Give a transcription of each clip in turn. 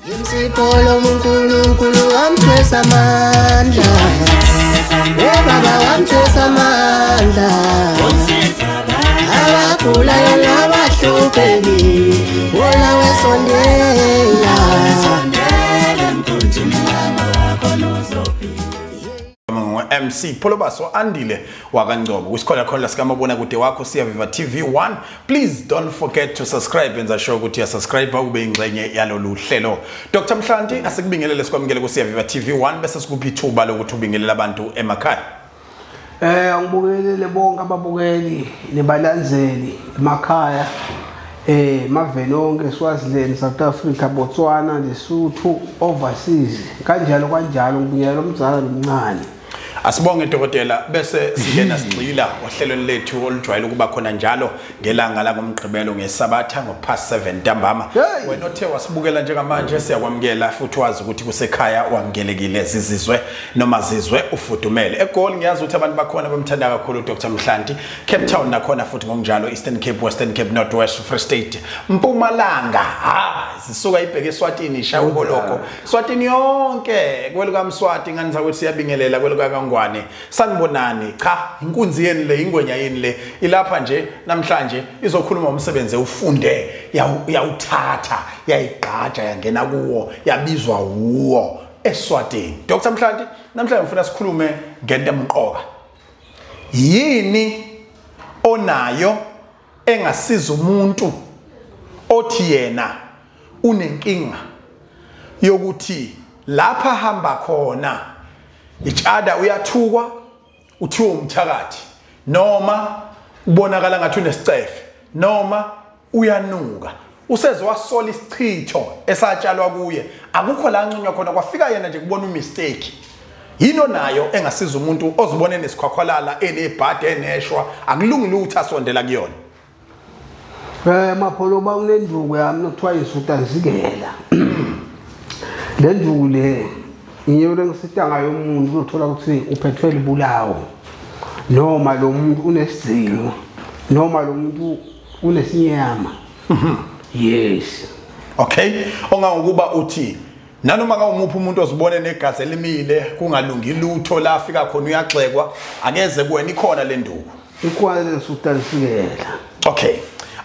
Imsipolo uNkulunkulu wamthwesa amandla. Baba wamthwesa amandla. Abagulayo nabahluphekile, wona wesondela. MC Pholobaso Andile wakaNgcobo kusikhona khona sikamabona kude wakho Siyaviva TV 1. Please don't forget to subscribe, enza sure ukuthi uyasubscribe ube ingxenye yalolu hlelo. Dr Mhlanti, asikubingelele sikwamukele ku Siyaviva TV 1 bese sikuphi ithuba lokuthi ubingelele abantu emakhaya. Ngibukelele bonke ababukeli nebalandzeli emakhaya, maveni onke, Swaziland, South Africa, Botswana, Lesotho, overseas, kanjalo kanjalo. Ngibingelela umzala nomncane. Asibonge dokotela, bese singena sigxila ohlelweni lethu olujwayele ukuba khona njalo ngelanga la ngomgqibelo ngesabatha ngo7:30 ntambama. Wena othe wasibukela njengamanje siyakwamukela futhi wazi ukuthi kusekhaya wamukelekile, zizizwe noma zizwe ufudumele. eGoli ngiyazi ukuthi abantu bakhona bamthanda kakhulu Dr Mhlanti. Cape Town nakhona futhi ngokunjalo, Eastern Cape, Western Cape, North West, Free State, Mpumalanga. Sisuka ibheke eSwatini ishaya uboloko. Swatini yonke kwelukaMswati ngani sakuthi siyabingelela kweluka Ngwane. Sanibonani. Cha, inkunzi yeni le, ingwenya yeni le ilapha nje namhlanje izokhuluma umsebenzi ufunde yawuthatha yayigqaja yangena kuwo yabizwa wuwo eSwatini. Dr Mhlanti, namhlanje ngifuna sikhulume ngento emqoka. Yini onayo engasiza umuntu othi yena unenkinga yokuthi lapha hamba khona itshada uyathukwa, uthiwa umthakathi, noma ubonakala ngathi unesicefe, noma uyanuka, useze wasola isichitho esatshalwa kuye, akukho la ncunywa khona, kwafika yena nje kubona umistake. Yini onayo engasiza umuntu ozibone nesikhwakhwalala enebhadi eneshwa akulungile ukuthi asondela kuyona? Mapholo, kunenduku yami okuthiwa isutanzikela. Le nduku le ngiyo lengisita ngayo umuntu uthola ukuthi uphethwe libulawo, noma lo muntu unesidingo, noma lo muntu unesinyama. Yes. Okay, ongangokuba uthi nanoma kawumuphi umuntu ozibone negazi elimile kungalungi lutho la afika khona uyagxekwa, akeze kuwena, ikhona le nduku. Ikhona lesutansikela. Okay.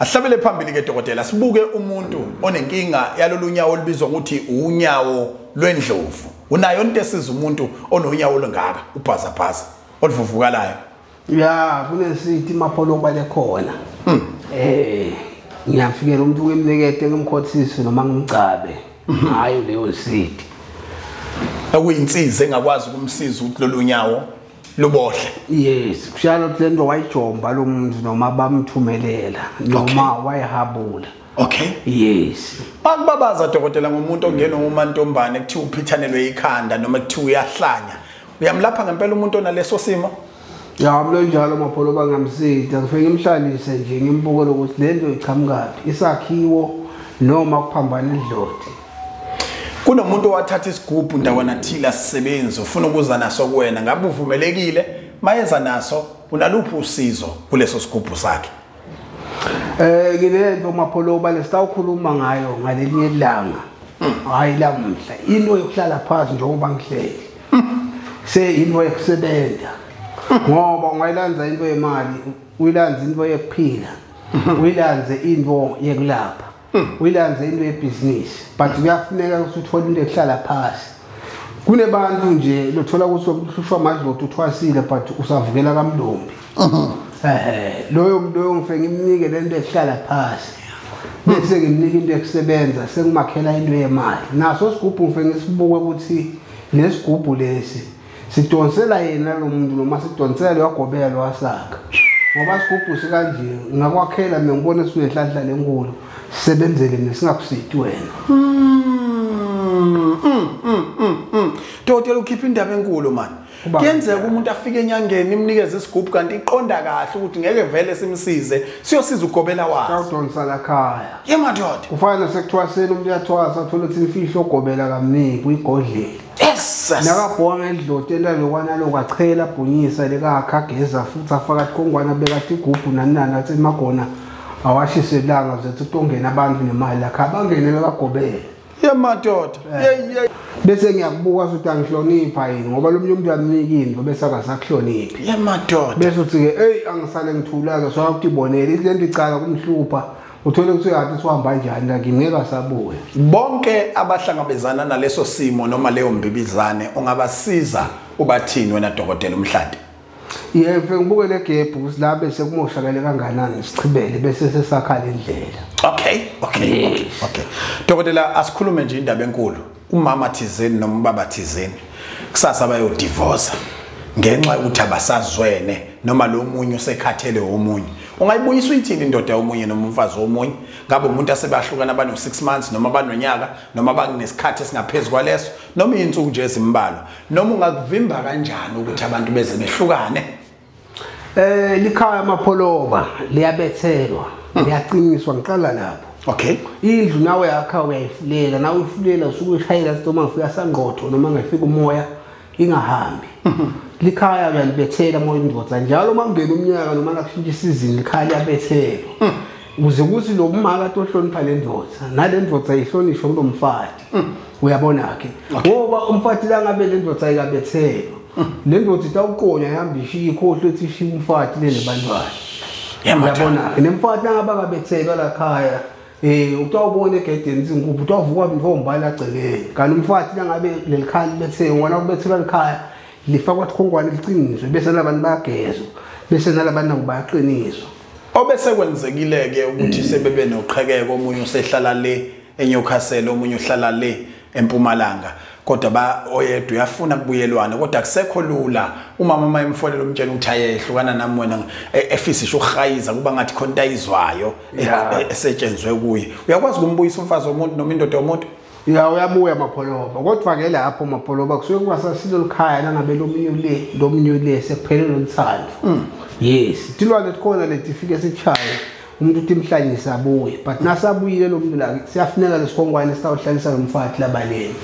Asihlabele phambili ke dokotela, sibuke umuntu onenkinga yalolu nyawo olubizwa ukuthi unyawo lwendlovu. Unayo into esiza umuntu ononyawo olungaka ubhazabhaza oluvuvukalayo? Ya, kunesithi Mapholo bale khona. Ngiyafikela umuntu ngimnikete ngimkhothise noma ngimgcabe ngayo leyo sithi. Okuyinsiza engakwazi ukumsiza ukuthi lolu nyawo lubohle. Yes, kushalo ukuthi lento wayijomba lo muntu noma bamthumelela noma wayihabula. Okay. Yes. Bakubabaza dokotela ngomuntu ongena umantombane kuthiwa uphithanelwe ikhanda noma kuthiwa uyahlanya. Uyamlapha ngempela umuntu onaleso simo? Ya, mlo njalo Mapholo bangamsida, ngifike ngimhlalise nje ngimbuke ukuthi lento iqhamukaphi, isakhiwo noma kuphambana idloti. Kunomuntu owathatha isigubhu ndawana thila sisebenzi ufuna ukuza naso kuwena, ngabe uvumelekile mayeza naso, unaluphi usizo kuleso sigubhu sakhe? Ngilento Mapholo balesitawukhuluma ngayo ngalinye ilanga. Hayi lamhla, into yokuhlala phansi njengoba ngihleli. Se into yokusebenza. Ngoba ungayilanza into yemali, uyilanze into yokuphila, uyilanze into yokulapha, uyilanze into yebhizinisi, but kuyafuneka ukuthi uthole into ekuhlala phansi. Kunebantu nje lothola ukuthi uhlushwa amadloti uthwasile but usavukela kamlombi. Loyo muntu ngifike ngimnike lento ehlala phansi, bese ngimnika into yokusebenza, sengimakhela into yemali. Naso sigubhu ngifike ngisibuke ukuthi lesigubhu lesi sidonsela yena lo muntu noma sidonsela wagobela wasakha. Ngoba sigubhu sikanje ngakwakhela mina ngibona sinenhlanhla lenkulu, sisebenzele mina singakusiti wena. Dokotela ukhipha indaba enkulu man. Kuyenzeka umuntu afike enyangeni imnikeze isigubhu kanti iqonda kahle ukuthi ngeke vele simsize, siyosiza ugobela wakhe. Awudonsa la khaya. Ye madoda. Ufana sekuthwasela umuntu uyathwasa athola ukuthi imfihlo ogobela kamniki uyigodlela. Yes. Nakabhonga edloti elalokwana lokachela bhunyisa lekakhageza futhi afaka ikhongwana beka igubhu nani athi magona awashise ilanga zethu kutongena abantu nemali lakhe abangene bekagobela. Ye Yemadoda. Yeah. Bese ngiyakubuka ukuthi angihlonipha yini ngoba lo munye umuntu uyamnika into bese akasakuhloniphi. Yemadoda. Bese uthi ke hey angisale ngithula ke so akutibonela lento icala kumhlupha. Uthole ukuthi uyathi uhamba kanjani la ngeke asabuye. Bonke abahlangabezana naleso simo noma leyo mbibizane ungabasiza ubathini wena Dokotela uMhlanti? Yebo, ngibuke le gebhu ukuthi la bese kumoshakele kanganani sichibele bese sesakhala indlela. Okay. Dokotela, asikhulume nje indaba enkulu. Umama thizeni noma ubaba thizeni kusasa bayodivorce ngenxa yokuthi abasazwene noma lo munye usekhathele omunye. Ungayibuyisa uyithini indoda yomunye noma umfazi womunye? Ngabe umuntu asebahlukana bano 6 months noma banonyaka noma bakunesikhathi esingaphezulu kwaleso noma izinsuku nje ezimbalwa, noma ungakuvimba kanjani ukuthi abantu beze behlukane? Likhaya Mapholoba liyabethelwa, liyaqiniswa ngiqala lapho. Okay. Indlu nawe yakha uyayifulela, nawe uyifulela usuke uyishayela noma ngifika sangqotho noma ngifika umoya ingahambi. Likhaya uyalibethela moya indoda njalo uma kungena umnyaka noma nakushintsha isizini likhaya liyabethelwa. Ukuze kuthi lo maka tohlonipha le ndoda nale ndoda ihlonishwe kulomfati. Uyabona ke ngoba umfati la ngabe le ndoda ayikabethelwa, le ndoda itawuqonya ihamba ishiye ikhohlwe ethi ishiye umfati le nebantwana. Uyabona ke nemfati langabe akabethelwa la khaya utawubona egedeni izinkukhu utavuka intombi agcekeni. Kanti umfati langabe lelikhaya libethelwe ngona kubethelwa likhaya lifakwa thikhongwane liqiniswe bese labantu bayagezwa bese nalabantu nabo bayaqiniswa. Obese kwenzekile ke ukuthi sebebe noqhekeko, omunye usehlala le eNewcastle, omunye uhlala le eMpumalanga, kodwa ba oyedwa uyafuna kubuyelwana kodwa kusekho lula. Umama uma emfonela umtshela ukuthi ayehlukana nami wena, efisa isho ukuhayiza kuba ngathi khona into ayizwayo esetshenzwe kuye. Uyakwazi ukumbuyisa umfazi womuntu noma indoda yomuntu? Ya, uyabuya Mapholoba. Kodwa ke lapho Mapholoba kusuke kungasasilo likhaya nangabe lomunye le sekuphelele loluthando. Yes, tilwane khona letifike sichaye umuntu uthi imhlanyisa abuye, but nasabuyile lo muntu la siyafuneka lesikhongwane sitawuhlalisa nomfati labaleni.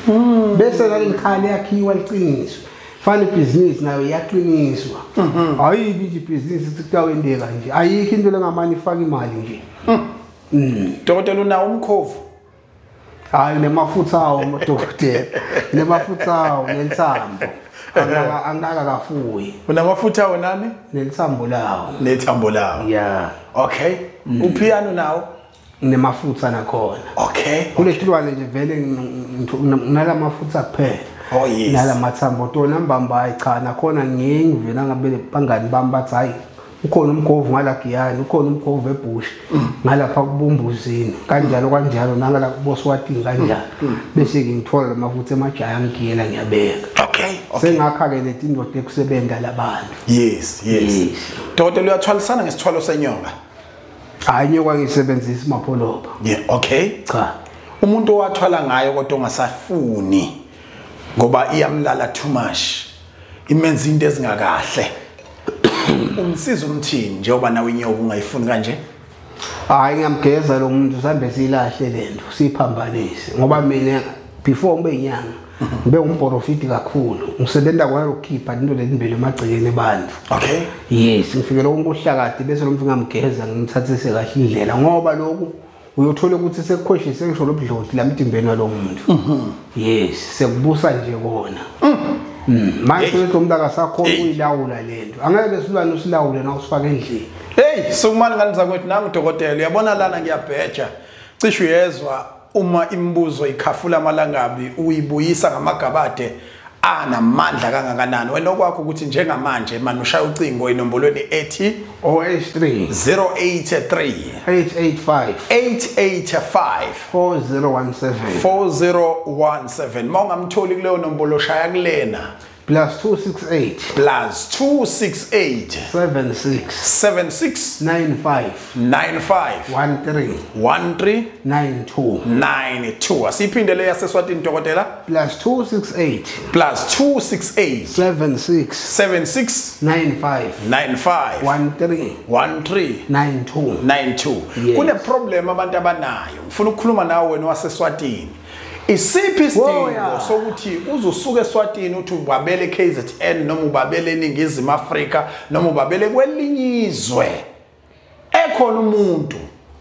Bese nalikhaya liyakhiwa liqiniswe. Fana ibhizinisi nayo iyaqiniswa. Ayibi nje ibhizinisi kutawendeka nje. Ayikho into lengamani ifaka imali nje. Dokotela, unawo umkhovu? Hayi, nemafutha awo dokotela. Nemafutha awo nelithambo. Angakakafuyi. Unamafutha awo nani? Nelithambo lawo. Nethambo lawo. Yeah. Okay. Upiano nawo? Nemafutha nakhona. Okay. Kuletilwane nje vele nalamafutha kuphela. Oh yes. Nalamathambo tona mbamba hayi cha nakhona ngiye ngivela ngabe bangani bami bathi hayi ukhona umkhovu ngalagiyani, ukhona umkhovu eBush ngalapha kubumbuzini kanjalo kanjalo nangala kuboswatini kanjalo. Bese ngithola lamafutha emajaya ngiyela ngiyabeka. Okay. Sengakha ke letindoda ekusebenza labantu. Yes. Dokotela, uyathwalisana ngesithwalo senyoka? Hayi, inyoka ngisebenzisa Mapholoba. Yeah, okay. Cha. Umuntu owathwala ngayo kodwa ongasafuni ngoba iyamlala too much, imenza into ezingakahle, umsiza umthini njengoba nawe inyoka ungayifuni kanje? Hayi, ngiyamgeza lo muntu sambe silahle lento siphambanise ngoba mina before ngibe inyanga ngibe umprofiti kakhulu, ngisebenza kwayokhipha into letimbili emagcekeni abantu. Okay. Yes, ngifikele konke bese lo muntu ngamgeza ngimthathise kahle indlela ngoba lokhu uyothola ukuthi sekukhweshise ngisho lobudloti la mtimbeni walo muntu. Yes, sekubusa nje kona. Manje lo muntu akasakhona ukuyilawula lento. Angeke silwane usilawule na usifake endlini. Hey, sukumani ngani zakwethu, nangu dokotela, uyabona lana ngiyabheja. Cishe uyezwa uma imibuzo ikhafula amalangabi uyibuyisa ngamagabade anamandla kangakanani. Wena okwakho ukuthi njengamanje manje ushaya ucingo enombolweni ethi 083 083 885 885 4017 4017. Mawungamtholi kuleyo nombolo shaya kulena +268 +268 76 76 95 95 13 13 92 92. Asiphinde le yaseSwatini dokotela. +268 +268 76 76 95 95 13 13 92 92. Yes. Kune problem abantu abanayo. Ngifuna ukukhuluma nawe wena waseSwatini. Isiphi isidingo sokuthi uzosuka eSwatini uthi ubabele KZN noma ubabele eNingizimu Afrika noma ubabele kwelinye izwe? Ekhona umuntu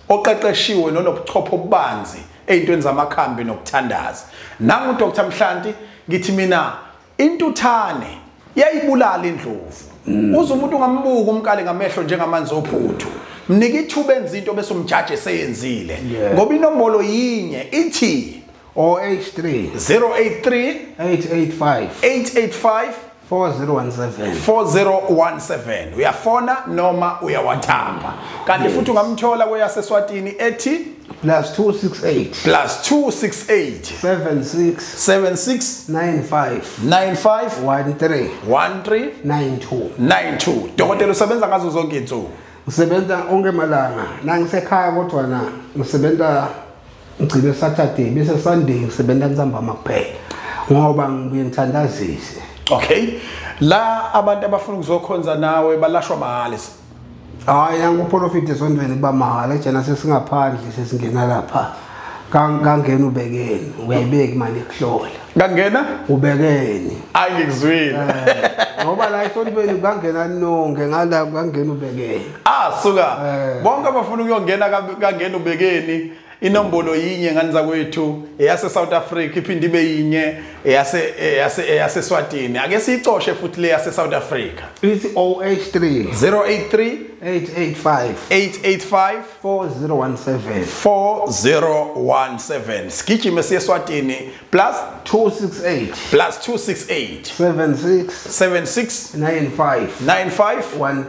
oqeqeshiwe nonobuchopho obubanzi ey'ntweni zamakhambi nokuthandaza. Nangu Dr. Mhlanti, ngithi mina intuthane iyayibulala indlovu. Uze umuntu ungambuka umkale ngamehlo njengamanzi ophuthu. Mnika ithuba enza into bese umjaje seyenzile. Ngoba inombolo yinye ithi 083 083 885 885 4017 4017. Uyafona noma uyawathapha. Kanti futhi ungamthola kweyaseswatini ethi +268 +268 76 76 95 95 13 13 92 92. Dokotela usebenza ngazo zonke izinsuku? Ngisebenza onke malanga. Nangisekhaya kodwa na ngisebenza ngigcine Saturday bese Sunday ngisebenza ntambama kuphela ngoba ngibuye ngithandazise. Okay. La abantu abafuna ukuzokhonza nawe balashwa mahhala? Hayi, anguprofit esontweni kuba mahhala, ejana sesingaphandle sesingena lapha. Kangena ubekeni, uyayibeka imali ekuhlola. Kangena ubekeni. Ayi ngikuzwile. Ngoba la esontweni kangena nonke, ngala kangena ubekeni. Ah suka. Bonke abafuna ukuyongena kangena ubekeni, inombolo yinye ngani zakwethu eyase South Africa iphinde ibe yinye eyase Swatini. Ake siyicoshe futhi le yase South Africa. Ithi 083 083 885 885 4017 4017. Sigijime siye Swatini +268 +268 76 76 95 95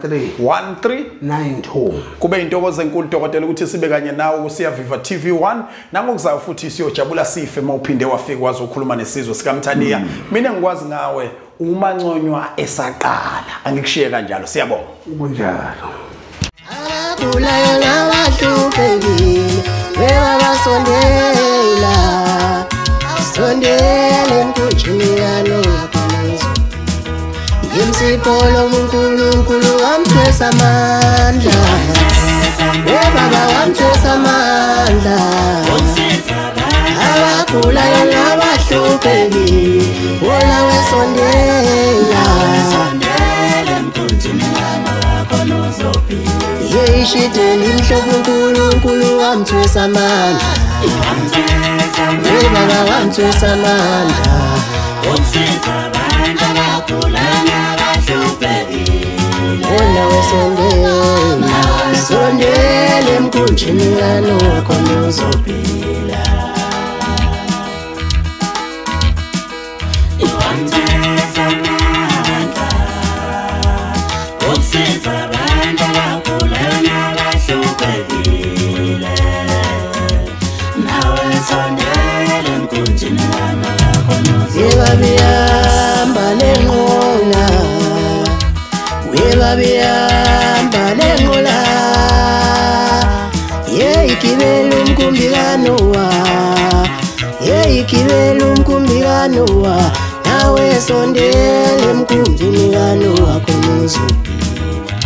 13 13 92. Kube intokozo enkulu dokotela ukuthi sibe kanye nawe kuSiyaviva TV1 nangokuzayo futhi siyojabula sife mawuphinde wafika wazokhuluma nesizwe sikaMthaniya. Mina ngikwazi ngawe umanconywa esaqala, angikushiye kanjalo. Siyabonga. Kunjalo. Abagulayo nabahluphekile bebabasondela, sondela emkhunjini kaNoah. Yimsipho loNkulunkulu wamthwesa amandla, baba wamthwesa amandla. Abagulayo nabahluphekile wona wesondela, yeyishideli mhlobo uNkulunkulu wamthwesa amandla, baba wamthwesa amandla. Wona wesondela, sondela emkhunjini kaNoah khona uzophila. Webabihamba lenqola, webabihamba lenqola, yeyigibela umkhumbi kaNoah, yeyigibela umkhumbi kaNoah, nawe sondela emkhunjini kaNoah khona uzophila.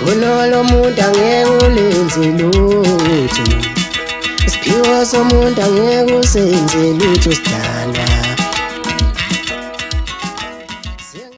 Khona lo muntu angeke ulenze lutho, isiphiwo somuntu angeke usenze lutho sidala.